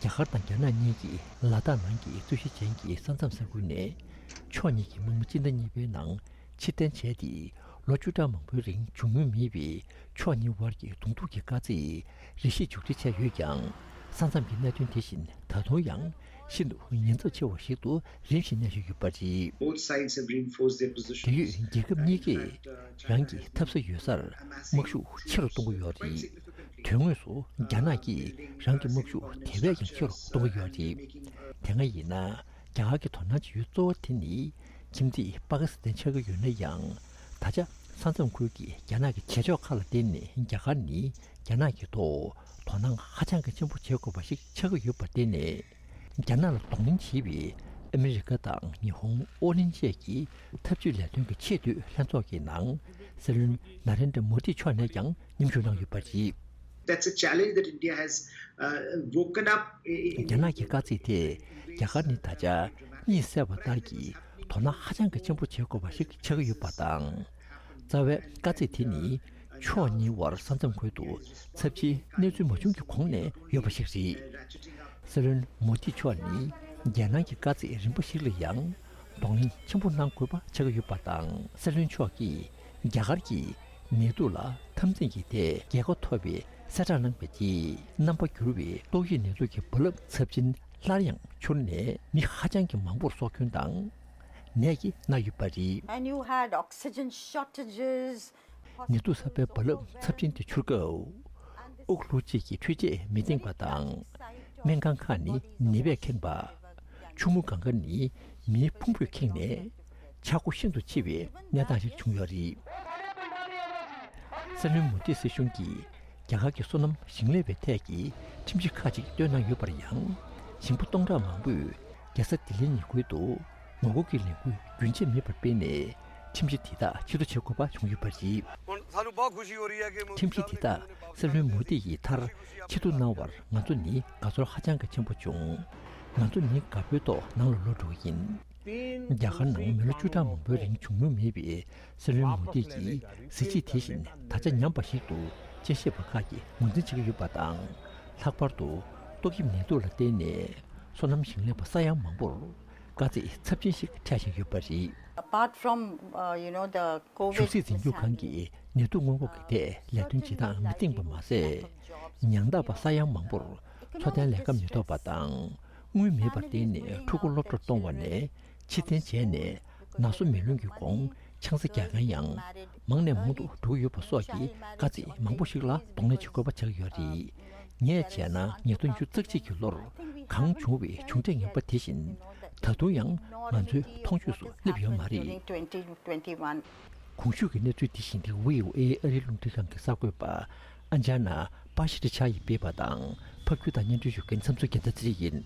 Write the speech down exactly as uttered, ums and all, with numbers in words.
རྒྱ་གར་དང་རྒྱ་ནག་གཉིས་ཀྱིས་ལ་དྭགས་ནང་གི་རྩོད་གཞི་ཅན་གྱི་ས་མཚམས་ས་ཁུལ་ནས་ཕྱོགས་གཉིས་ཀྱི་དམག་མི་སྤྱི་ཟླ་གཉིས་པའི་ནང་ཕྱིར་འཐེན་བྱས་ཏེ། ལོ་བཅུ་ཕྲག་མང་པོའི་རིང་བྱུང་མྱོང་མེད་པའི་ཕྱོགས་གཉིས་དབར་གྱི་གདོང་ཐུག་གི་དཀའ་ཚེགས་རེ་ཞིག་མཇུག་སྒྲིལ་བྱས་ཡོད་ཀྱང་། ས་མཚམས་ཀྱི་གནད་དོན་དེ་བཞིན་ད་དུང་ཡང་ཤིན་ཏུ་ཉེན་ཚབས་ཆེ་བ་ཞིག་ཏུ་རིམ་བཞིན་གནས་བཞིན་ཡོད་པ་རེད། Both sides have reinforced their position. འབྲེལ་ཡོད་རྒྱལ་ཁབ་གཉིས་ཀས་རང་གི་འཐབ་ས་ཡོད་སར་དམག་ཤུགས་ཆེ་རུ་གཏོང་གི་ཡོད་རེད། དོན་དངོས་སུ་རྒྱ་ནག་གིས་རང་གི་དམག་ཤུགས་དེ་བས་ཀྱང་ཆེ་རུ་གཏོང་གི་ཡོད་རེད། དེ་སྔ་ཡིན་ན། རྒྱ་གར་གྱི་དོ་སྣང་བྱེད་ཡུལ་གཙོ་བོ་དེ་ནི་ཁྱིམ་མཚེས་པ་ཀི་སི་ཐན་ཆགས་ཀྱི་ཡོད་ན་ཡང་། ད་ཆ་ས་མཚམས་ཁུལ་གྱི་རྒྱ་ནག་གི་བྱེད་ཕྱོགས་ཁག་ལ་བརྟེན་ནས་རྒྱ་གར་ནི་རྒྱ་ནག་གི་ཐོག་དོ་སྣང་ཧ་ཅང་གི་ཆེན་པོ་བྱེད་དགོས་པ་ཞིག་ཆགས་ཀྱི་ཡོད་པར་བརྟེན་ནས། རྒྱ་ནག་ལ་གདོང་ལེན་བྱེད་པའི་ཨ་མི་རི་ཀ་དང་ཉི་ཧོང་ཨོ་གླིང་བཅས་ཀྱི་འཐབ་ཇུས་ལས་དོན་གྱི་ཆེས་མཐོའི་ལྷན་ཚོགས་ཀྱི་ནང་། སྲིད་བློན་ན་རེན་དྲ་མོ་དི་མཆོག་ནས་ཀྱང་མཉམ་ཞུགས་གནང་ཡོད་པ་རེད། That's a challenge that India has, uh, woken up. རྒྱ་ནག་གི་དཀའ་ཚེགས་དེས་རྒྱ་གར་ནི་ད་ཆ་གཉིད་སད་པ་ལྟར་གྱི་དོ་སྣང་ཧ་ཅང་གི་ཆེན་པོ་བྱེད་དགོས་པ་ཞིག་ཆགས་ཀྱི་ཡོད་པ་དང་། རྩ་བའི་དཀའ་ཚེགས་དེ་ནི་ཕྱོགས་གཉིས་དབར་ས་མཚམས་ཁུལ་དུ་ཚབས་ཆེའི་གནས་ཚུལ་མ་བྱུང་གི་གོང་ནས་ཡོད་པ་ཞིག་རེད། སྲིད་བློན་མོ་དི་མཆོག་ནི་རྒྱལ་ནང་གི་དཀའ་ཚེགས་རིམ་པ་ཞིག་ལ་ཡང་གདོང་ལེན་ཆེན་པོ་གནང་དགོས་པ་ཆགས་ཀྱི་ཡོད་པ་དང་། སྲིད་བློན་མཆོག་གིས་རྒྱ་གར་གྱིས་ནད་དུག་ལ་འཐབ་འཛིང་གི་ཐད་རྒྱལ་ཁ་ཐོབ་པའི་གསལ་བསྒྲགས་གནང་བའི་རྗེས། རྣམ་པ་འགྱུར་བའི་ཏོག་དབྱིབས་ནད་དུག་གི་རྦ་རླབས་ཚབས་ཆེན་སླར་ཡང་འཕྱུར་ནས་མི་ཧ་ཅང་གི་མང་པོར་སྲོག་སྐྱོན་དང་ནད་ཀྱིས་མནར་ཡོད་པ་རེད། And you had oxygen shortages. ནད་དུག་གསར་པའི་རྦ་རླབས་ཚབས་ཆེན་དེ་འཕྱུར་སྐབས། དབུགས་ལྷུང་བྱེད་ཀྱི་འཕྲུལ་ཆས་མི་འདང་པ་དང་། སྨན་ཁང་ཁག་ནི་ནད་པས་ཁེངས་པ། ཆུ་མོ་གངྒཱ་ནི་མིའི་ཕུང་པོས་ཁེངས་ནས། ཆག་སྒོ་ཤིན་ཏུ་ཆེ་བའི་གནས་སྟངས་ཤིག་བྱུང་ཡོད་རེད། སྲིད་བློན་མོ་དི་སྲིད་གཞུང་གིས་རྒྱ་གར་གྱི་སོ་ནམ་ཞིང་ལས་པའི་ཐད་ཀྱི་ཁྲིམས་གཞི་ཁག་ཅིག་བཏོན་གནང་ཡོད་པར་ཡང་། ཞིང་པ་སྟོང་ཕྲག་མང་པོས་རྒྱལ་ས་ལྡི་ལི་ཉེ་ཁུལ་དུ། ངོ་རྒོལ་གྱི་ལས་འགུལ་རྒྱུན་ཆད་མེད་པར་སྤེལ་ནས། ཁྲིམས་གཞི་དེ་དག་ཕྱིར་བསྡུ་བྱེད་དགོས་པ་བྱུང་ཡོད་པ་རེད། ཁྲིམས་གཞི་དེ་དག་སྲིད་བློན་མོ་དི་ཡིས་མཐར་ཕྱིར་བསྡུ་གནང་བར་ང་ཚོ་ནི་དགའ་ཚོར་ཧ་ཅང་གི་ཆེན་པོ་བྱུང་། ང་ཚོ་ནི་དགའ་པོའི་ཐོག་ནང་ལ་ལོག་འགྲོ་གི་ཡིན། རྒྱ་གར་ནང་མི་ལོ་བཅུ་ཕྲག་མང་པོའི་རིང་བྱུང་མྱོང་མེད་པའི་སྲིད་བློན་མོ་དི་ཡི་གཟི་བརྗིད་དེ་བཞིན་ད་ཆ་ཉམས་པ་ཞིག་ཏུ་དཔྱད་ཞིབ་པ་ཁག་གིས་ངོས་འཛིན་བྱེད་ཀྱི་ཡོད་པ་དང་། ལྷག་པར་དུ་ཏོག་དབྱིབས་ནད་དུག་ལ་བརྟེན་ནས་སོ་ནམ་ཞིང་ལས་པ་ས་ཡ་མང་པོར། དཀའ་ཚེགས་ཚབས་ཆེན་ཞིག་འཕྲད་བཞིན་ཡོད་པ་རེད། Apart from, uh, you know, the COVID གཞུང་སྲིད་འཛིན་སྐྱོང་ཁང་གིས་ནད་དུག་སྔོན་འགོག་གི་ཐད་ལས་དོན་བྱེད་སྟངས་མི་བཏིང་པ་མ་ཟད། ཉམ་ཐག་པ་ས་ཡ་མང་པོར་འཚོ་རྟེན་ལས་ཀ་མི་ཐོབ་པ་དང་། དངུལ་མེད་པར་བརྟེན་ནས་ཕྲུ་གུ་སློབ་གྲྭར་གཏོང་བ་ནས་ཕྱིར་འཐེན་བྱས་ནས་ན་སོ་མེ་ལོང་གི་གོང་ཆང་ས་རྒྱག་མཁན་ཡང་མང་ནས་མང་དུ་འགྲོ་གི་ཡོད་པ་སོགས་ཀྱི་དཀའ་ཚེགས་མང་པོ་ཞིག་ལ་གདོང་ལེན་བྱེད་དགོས་པ་ཆགས་ཡོད་རེད། ངས་བྱས་ན་ཉིས་སྟོང་ཉི་ཤུ་རྩ་གཅིག་གི་ལོར་གང་བྱུང་བའི་བྱུང་འབྲས་ངན་པ་དེ་བཞིན་ད་དུང་ཡང་ང་ཚོའི་མཐོང་ཆོས་སུ་སླེབས་ཡོད་མ་རེད། གོང་ཞུས་ཀྱི་གནས་ཚུལ་འདི་བཞིན་དེ་བྷི་ཨོ་ཨེ་ཨ་རིའི་རླུང་འཕྲིན་ཁང་གི་གསར་འགོད་པ་ཨན་ཇཱ་ན་པ་ཤི་ཏི་ཆ་ཡིས་སྤེལ་བ་དང་ཕབ་སྒྱུར་དང་སྙན་སྒྲོན་ཞུ་མཁན་བསམ་ཚུལ་རྒྱལ་མཚན་ཚེ་རིང་ཡིན།